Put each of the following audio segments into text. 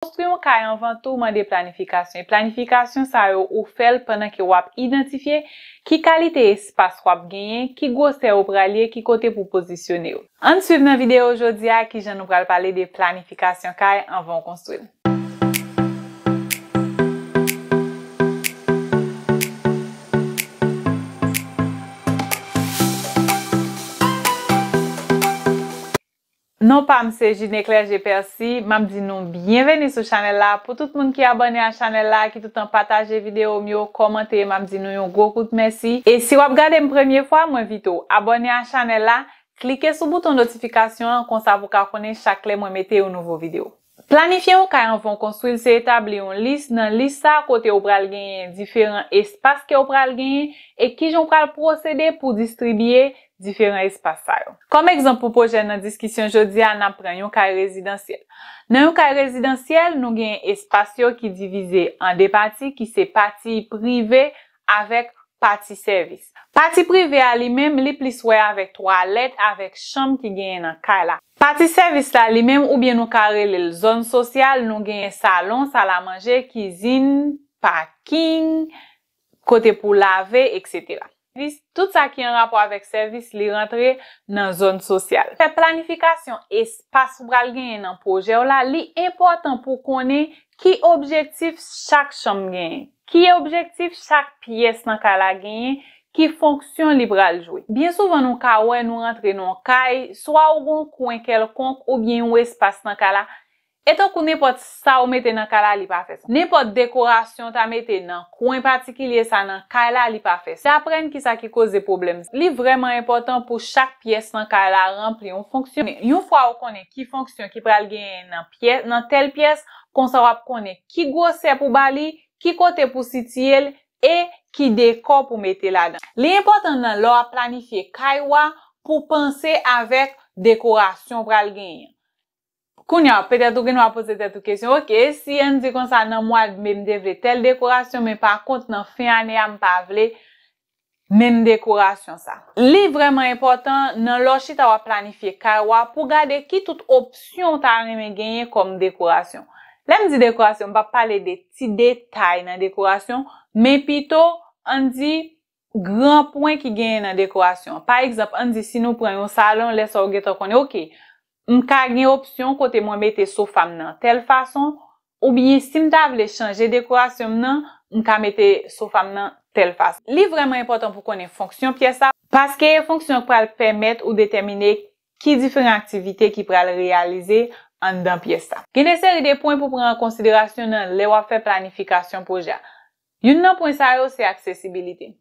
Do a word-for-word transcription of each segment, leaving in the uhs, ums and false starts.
Konstwi yon kay anvan tou mande planifikasyon. E planifikasyon sa yo ou fè l pandan ke w ap idantifye ki kalite espas w ap genyen, ki gwosè ou pral ye, ki kote pou pozisyone yo. Ann swiv nan videyo jodi a kijan nou pral pale de planifikasyon kay anvan w konstwi l. Non pa m se June Eclair G Percy, m ap di nou byenveni sou chanèl la. Pou tout moun ki abòne a chanèl la, ki toutan pataje videyo m yo, kòmante, m ap di nou yon gwo kout mèsi. E si w ap gade m premye fwa, m envite w abòne a chanèl la, klike sou bouton notifikasyon an, konsa pou w ka konnen chak lè mwen mete yon nouvo videyo. Planifye yon kay anvan w konstwi l, se etabli yon lis. Nan lis sa, kote w pral genyen diferan espas ke w pral genyen e kijan w pral pwosede pou distribiye diferan espas sa yo. Kòm egzanp pou pwojè nan diskisyon jodi a, n ap pran yon kay rezidansyèl. Nan yon kay rezidansyèl, nou genyen espas yo ki divize an de pati, ki se pati prive avèk pati sèvis. Pati prive a li menm, li plis wè avèk twalèt, avèk chanm ki genyen nan kay la. Pati sèvis la li menm, oubyen nou ka rele l zòn sosyal, nou genyen salon, salamanje, kizin, paking, kote pou lave, etsetera. Sèvis, tout sa ki an rapò avèk sèvis, li rantre nan zòn sosyal. Fè planifikasyon espas ou pral genyen nan pwojè w la, li enpòtan pou konnen ki objektif chak chanm genyen, ki objektif chak pyès nan kay la genyen, ki fonksyon li pral jwe. Byen souvan nou ka wè nou rantre nan yon kay, swa ou gen yon kwen kèlkonk oubyen yon espas nan kay la, e tankou nenpòt sa ou mete nan kay la, li pa fè sans. Nenpòt dekorasyon w ta mete nan kwen patikilye sa nan kay la, li pa fè sans. Aprann kisa ki koze pwoblèm. Li vrèman enpòtan pou chak pyès nan kay la ranpli yon fonksyon. Yon fwa ou konnen ki fonksyon ki pral genyen nan pyè-, nan tèl pyès, konsa w ap konnen ki gwosè pou ba li, ki kote pou sitiye l e ki dekò pou mete ladan. Li enpòtan nan lè w ap planifye kay ou a pou panse avèk dekorasyon w pral genyen. Kounye a, petèt ou gen dwa poze tèt ou kesyon, "Oke, si ann di konsa nan mwa de me m te vle tèl dekorasyon, men pa kont nan fen ane a m pa vle menm dekorasyon sa." Li vrèman enpòtan nan lè w chita w ap planifye kay ou a pou gade ki tout opsyon w ta renmen genyen kòm dekorasyon. Lè m di dekorasyon, m p ap pale de ti detay nan dekorasyon, men pito, ann di, gran pwen ki genyen nan dekorasyon. Pa egzanp, ann di si nou pran yon salon, lè sa w gentan konnen, oke, m ka gen opsyon kote mwen mete sofa m nan tèl fason, oubyen si m ta vle chanje dekorasyon m nan, m ka mete sofa m nan tèl fason. Li vrèman enpòtan pou konnen fonksyon pyès la, paske e fonksyon an k pral pèmèt ou detèmine ki diferan aktivite ki pral reyalize anndan pyès la. Gen de seri de pwen pou pran an konsiderasyon nan lè w ap fè planifikasyon pwojè a. Youn nan pwen sa yo se aksesibilite.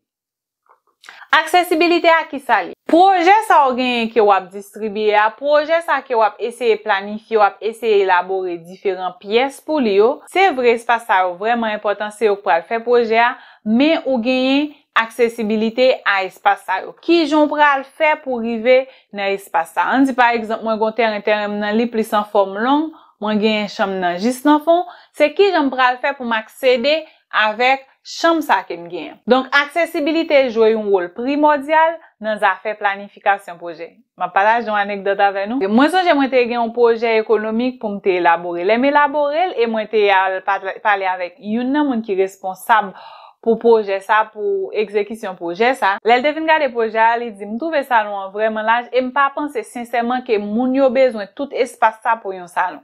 Aksesibilite a, kisa l ye? Pwojè sa w genyen ke w ap distribiye a, pwojè sa ke w ap eseye planifye, w ap eseye elabore diferan pyès pou li yo, se vre espas sa yo vrèman enpòtan, se yo k pral fè pwojè a, men ou genyen aksesibilite a espas sa yo. Kijan w pral fè pou rive nan espas sa? Ann di pa egzanp, mwen gen yon tèren, tèren m nan li plis an fòm long, mwen genyen chanm nan jis nan fon, se kijan m pral fè pou m aksede avèk chanm sa ke m genyen. Donk, aksesibilite jwe yon wòl primòdyal nan zafè planifikasyon pwojè. M ap pataje yon anekdòt avè nou. Mwen sonje mwen te gen yon pwojè ekonomik pou m te elabore. Lè m elabore l e mwen te al pa-, pale avèk youn nan moun ki responsab pou pwojè sa, pou egzekisyon pwojè sa. Lè l te fin gade pwojè a, li di, "M twouve salon an vrèman laj e m pa panse sensèman ke moun yo bezwen tout espas sa pou yon salon."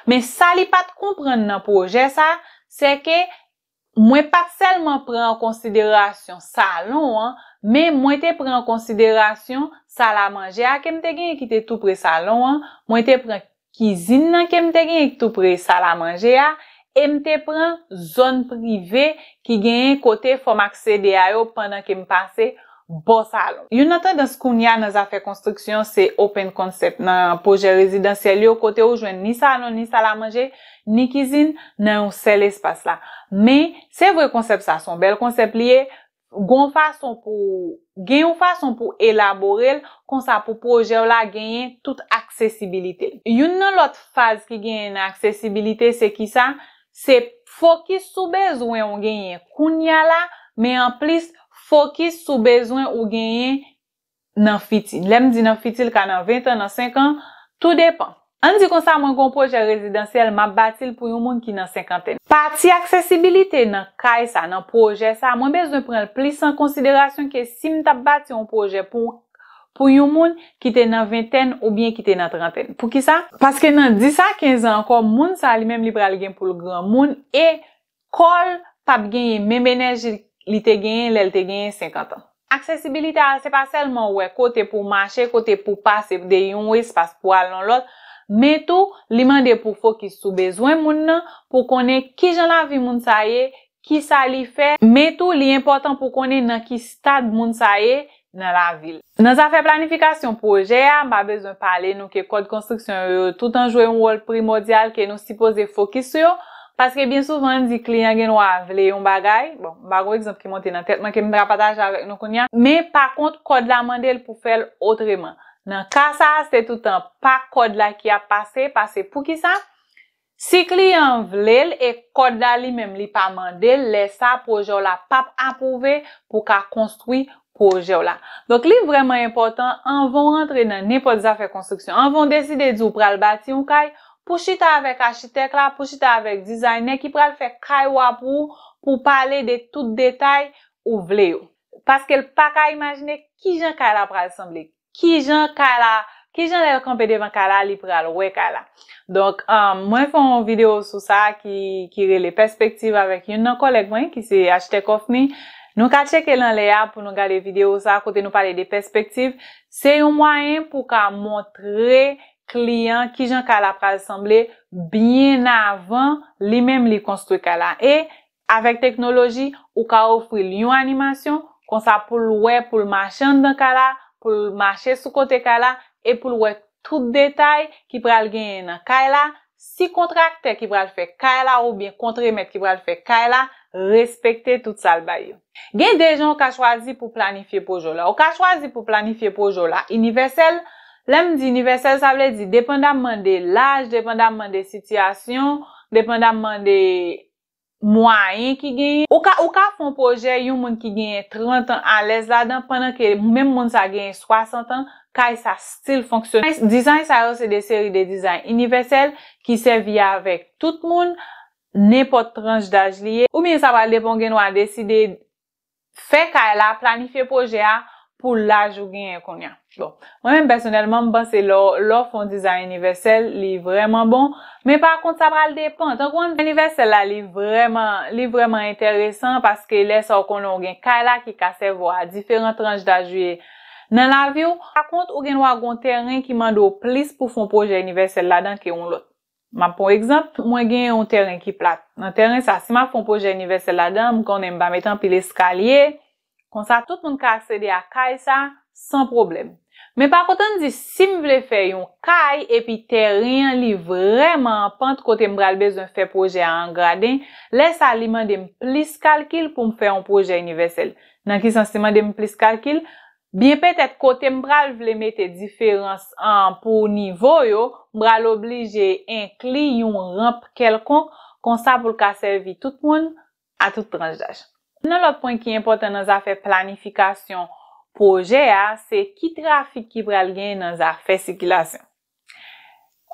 Men sa li pa t konprann nan pwojè sa, se ke mwen pa t sèlman pran an konsiderasyon salon an, men mwen te pran an konsiderasyon salamanje a ke m te genyen ki te tou pre salon an, mwen te pran kizin nan ke m te genyen ki tou pre salamanje a, e m te pran zòn prive ki genyen kote fò m aksede a yo pandan ke m pase bò salon. Youn nan tandans kounye a nan zafè konstriksyon se open concept nan pwojè rezidansyèl yo, kote ou jwenn ni salon, ni salamanje, ni kizin nan yon sèl espas la. Men, se vre konsèp sa se yon bèl konsèp li ye, gon fason pou, gen yon fason pou elabore l, konsa pou pwojè w la genyen tout aksesibilite l. Youn nan lòt faz ki genyen nan aksesibilite se kisa? Se fokis sou bezwen ou genyen kounye a la, men anplis fokis sou bezwen ou genyen nan fiti. Lè m di nan fiti, l ka nan ven tan, nan senk an, tou depan. Ann di konsa, mwen gen yon pwojè rezidansyèl, m ap bati l pou yon moun ki nan senkantèn. Pati aksesibilite nan kay sa, nan pwojè sa, mwen bezwen pran l plis an konsiderasyon ke si m t ap bati yon pwojè pou, pou yon moun ki te nan ventèn oubyen ki te nan trantèn. Poukisa? Paske nan dis a kenz an ankò, moun sa li menm li pral gen pou l granmoun e kò l p ap genyen menm enèji li te genyen lè l te genyen senkant an. Aksesibilite a, se pa sèlman wè kote pou w mache, kote pou w pase de yon espas pou al nan lòt, men tou, li mande pou w fokis sou bezwen moun nan, pou w konnen kijan lavi moun sa ye, kisa li fè, men tou, li enpòtan pou w konnen nan ki stad moun sa ye nan lavi l. Nan zafè planifikasyon pwojè a, m pa bezwen pale nou ke kòd konstriksyon yo, yo toutan jwe yon wòl primòdyal ke nou sipoze fokis sou yo, paske byen souvan, n di kliyan gen dwa vle yon bagay. Bon, m pa gen yon egzanp ki monte nan tèt mwen ke m ta pataje avèk nou kounye a. Men, pa kont, kòd la mande l pou fè l otreman. Nan ka sa a, se toutan pa kòd la ki ap pase, pase poukisa? Si kliyan an vle l e kòd la li menm li pa mande l, lè sa a pwojè w la p ap apwouve pou w ka konstwi pwojè w la. Donk, li vrèman enpòtan anvan w rantre nan nenpòt zafè konstriksyon, anvan w deside di w pral bati yon kay, pou chita avèk achitèk la, pou chita avèk dizaynè ki pral fè kay w a pou ou, pou w pale de tout detay ou vle yo. Paske l pa ka imajine kijan kay la pral sanble, kijan kay la, kijan lè l kanpe devan kay la, li pral wè kay la. Donk, um, mwen fè yon videyo sou sa ki, ki rele Pèspektiv avèk youn nan kòlèg mwen, ki se achitèk Ofni. Nou ka tcheke l anlè a pou nou gade videyo sa, kote nou pale de pèspektiv. Se yon mwayen pou w ka montre kliyan kijan kay la pral sanble byen avan li menm li konstwi kay la. E avèk teknoloji, ou ka ofri l yon animasyon, konsa pou l wè, pou l mache anndan kay la, pou l mache sou kote kay la, e pou l wè tout detay ki pral genyen nan kay la, si kontraktè ki pral fè kay la oubyen kontremèt ki pral fè kay la respekte tout sa l bay yo. Gen de jan ou ka chwazi pou planifye pwojè w la. Ou ka chwazi pou planifye pwojè w la inivèsèl. Lè m di inivèsèl, sa vle di depandamman de laj, depandamman de sitiyasyon, depandamman de mwayen ki genyen. Ou ka, ou ka fè yon pwojè, yon moun ki genyen trant an alèz ladan, pandan ke menm moun sa genyen swasant an, kay sa still fonksyone. Dizayn sa yo se de seri de dizayn inivèsèl ki sèvi avèk tout moun, nenpòt tranch daj li ye. Oubyen sa pral depann, ou gen dwa deside fè kay la, planifye pwojè a pou laj ou genyen kounye a. Bon, mwen menm pèsonèlman, m panse lè w, lè w fè yon dizayn inivèsèl, li vrèman bon. Men pa kont, sa pral depann. Tankou yon dizayn inivèsèl la, li vrèman, li vrèman enteresan paske lè sa w konnen w gen kay la ki ka sèvi w a diferan tranch daj ou ye nan lavi w. Pa kont, ou gen dwa gen yon tèren ki mande w plis pou fè yon pwojè inivèsèl ladan ke yon lòt. M ap pran yon egzanp, mwen gen yon tèren ki plat. Nan tèren sa, si m ap fè yon pwojè inivèsèl ladan, m konnen m va mete anpil eskalye. Konsa, tout moun ka aksede a kay sa san pwoblèm. Men pa kont, ann di, si m vle fè yon kay epi tèren an li vrèman an pant kote m pral bezwen fè pwojè a an graden, lè sa li mande m plis kalkil pou m fè yon pwojè inivèsèl. Nan ki sans li mande m plis kalkil? Byen petèt kote m pral vle mete diferans an pou nivo yo, m pral oblije enkli yon ranp kèlkonk, konsa pou l ka sèvi tout moun a tout tranch daj. Nan lòt pwen ki enpòtan nan zafè planifikasyon pwojè a, se ki trafik ki pral genyen nan zafè sikilasyon.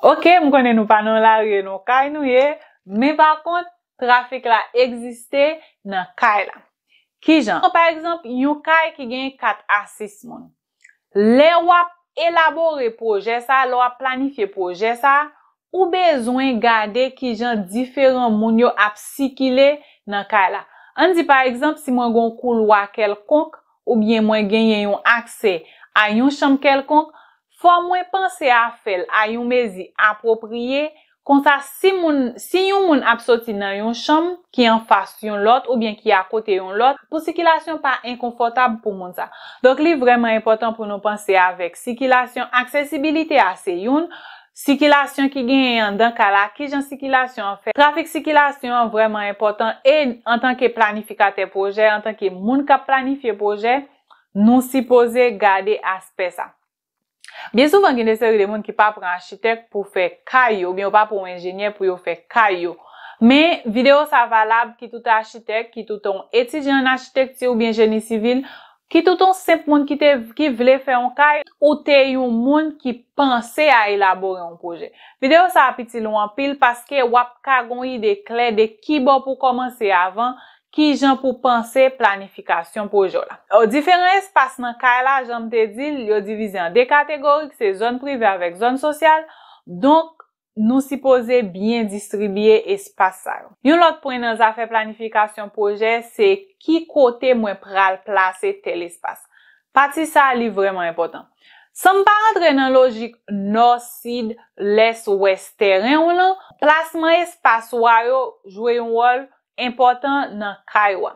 Oke, m konnen nou pa nan lari e nan kay nou ye, men pa kont, trafik la egziste nan kay la. Kijan? Pa egzanp, yon kay ki gen kat a sis moun. Lè w ap elabore pwojè sa, lè w ap planifye pwojè sa, ou bezwen gade kijan diferan moun yo ap sikile nan kay la. Ann di, pa egzanp, si mwen gen yon koulwa kèlkonk, oubyen mwen genyen yon aksè a yon chanm kèlkonk, fò mwen panse a fè l a yon mezi apwopriye, konsa si moun, si yon moun ap soti nan yon chanm ki anfas yon lòt oubyen ki akote yon lòt, pou sikilasyon pa enkonfòtab pou moun sa. Donk, li vrèman enpòtan pou nou panse avèk sikilasyon, aksesibilite a se youn, sikilasyon ki genyen anndan kay la, kijan sikilasyon an fèt. Trafik sikilasyon an vrèman enpòtan e antanke planifikatè pwojè, antanke moun k ap planifye pwojè, nou sipoze gade aspè sa. Byen souvan, gen de seri de moun ki pa pran achitèk pou fè kay yo, oubyen yo pa pran yon enjenyè pou yo fè kay yo. Men, videyo sa valab ki tout achitèk, ki tout yon etidyan an achitekti oubyen jeni sivil, Kit ou t yon senp moun ki te, ki vle fè yon kay, ou te yon moun ki panse a elabore yon pwojè. Videyo sa ap itil ou anpil paske w ap ka gen yon ide klè de ki bò pou w kòmanse avan, ki jan pou w panse planifikasyon pwojè w la. Diferan espas nan kay la, jan m te di l, yo divize an de kategori, ki se zòn prive avèk zòn sosyal. Donk, nou sipoze byen distribiye espas sa yo. Yon lòt pwen nan zafè planifikasyon pwojè, se ki kote mwen pral plase tèl espas. Pati sa a, li vrèman enpòtan. San m pa rantre nan lojik nò, sid, lès, wès tèren w lan, plasman espas ou a yo jwe yon wòl enpòtan nan kay ou a.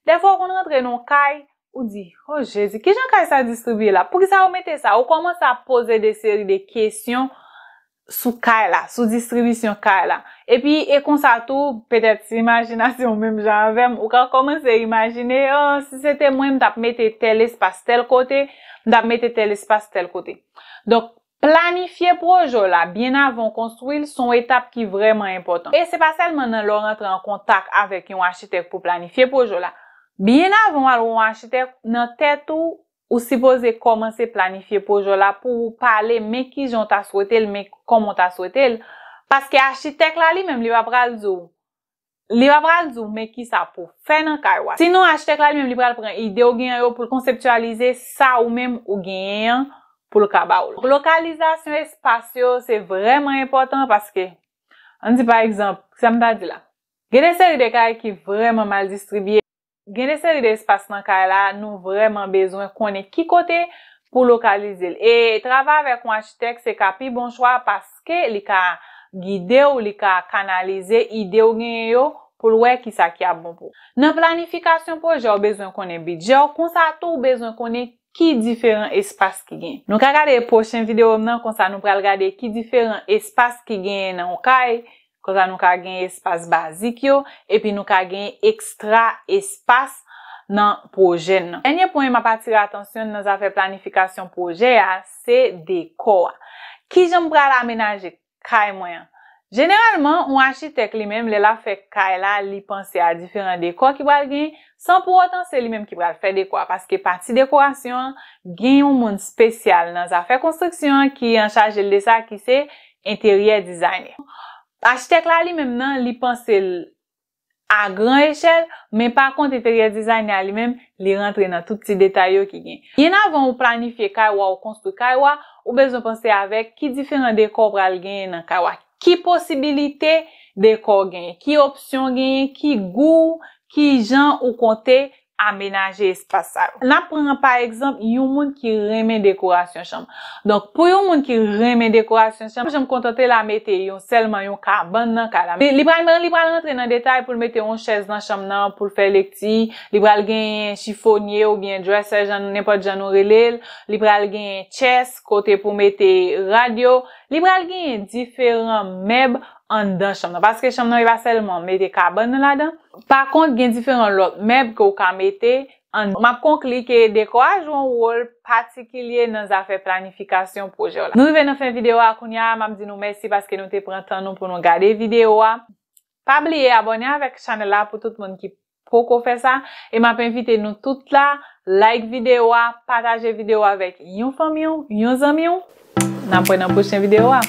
Dèfwa, w konn rantre nan yon kay, ou di, "O Jezi, kijan kay sa distribiye la? Poukisa yo mete sa?" Ou kòmanse ap poze de seri de kesyon sou kay la, sou distribisyon kay la. Epi, e konsa tou, petèt si imajinasyon w menm jan avè m, ou ka kòmanse imajine, "O, si se te mwen, m t ap mete tèl espas tèl kote, m t ap mete tèl espas tèl kote." Donk, planifye pwojè w la byen avan w konstwi l, se yon etap ki vrèman enpòtan. E se pa sèlman nan lè w rantre an kontak avèk yon achitèk pou planifye pwojè w la. Byen avan w al wè yon achitèk, nan tèt ou, ou sipoze kòmanse planifye pwojè w la pou w pale men kijan w ta swete l, men kòman w ta swete l. Paske achitèk la li menm, li pa pral di w, li pa pral di w men kisa pou w fè nan kay ou a. Sinon, achitèk la li menm, li pral pran ide w genyen yo pou l konseptyalize sa ou menm ou genyen an pou l ka ba w l. Lokalizasyon espas yo, se vrèman enpòtan paske, ann di pa egzanp, sa m ta di la. Gen de seri de kay ki vrèman mal distribiye. Gen de seri de espas nan kay la, nou vrèman bezwen konnen ki kote pou lokalize l. E travay avèk yon achitèk se ka pi bon chwa paske li ka gide w, li ka kanalize ide w genyen yo pou l wè kisa ki ap bon pou w. Nan planifikasyon pwojè, w bezwen konnen bidjè w, konsa tou w bezwen konnen ki diferan espas ki gen. Nou ka gade pwochen videyo m nan, konsa nou pral gade ki diferan espas ki genyen nan yon kay, konsa nou ka gen espas bazik yo, epi nou ka gen ekstra espas nan pwojè n nan. Dènye pwen m ap atire atansyon n nan zafè planifikasyon pwojè a, se dekò a. Kijan m pral amenaje kay mwen an? Jeneralman, yon achitèk li menm, lè l ap fè kay la, li panse a diferan dekò ki pral gen, san pou otan se li menm ki pral fè dekò a, paske pati dekorasyon an, gen yon moun espesyal nan zafè konstriksyon an ki an chaje l de sa, ki se enteryè dizayne. Achitèk la li menm nan, li panse l a gran echèl, men pa kont enteryè dizayne a li menm, li rantre nan tout ti detay yo ki gen. Byen avan ou planifye kay ou a, ou konstwi kay ou a, ou bezwen panse avèk ki diferan dekò w pral genyen nan kay ou a. Ki posibilite dekò genyen, ki opsyon genyen, ki gou, ki jan ou konte amenaje espas sa yo. N ap pran pa egzanp yon moun ki renmen dekorasyon chanm. Donk, pou yon moun ki renmen dekorasyon chanm, janm kontante l a mete yon sèlman yon kabann nan kay la. Li, li pral, li pral rantre nan detay pou l mete yon chèz nan chanm nan pou l fè lekti, li pral genyen chifonye oubyen dresser, jan, nenpòt jan nou rele l, li pral genyen chest kote pou mete rad yo, li pral genyen diferan mèb anndan chanm nan. Paske chanm nan, e pa sèlman mete kabann nan ladan. Pa kont, gen diferan lòt mèb ke w ka mete anndan. M ap konkli ke dekò a jwe yon wòl patikilye nan zafè planifikasyon pwojè w la. Nou rive nan fen videyo a kounye a, m ap di nou mèsi paske nou te pran tan nou pou nou gade videyo a. Pa bliye abòne avèk chanèl la pou tout moun ki poko fè sa. E m ap envite nou tout la, like videyo a, pataje videyo a avèk yon fanmi w, yon zanmi w. N ap wè nan pwochen videyo a.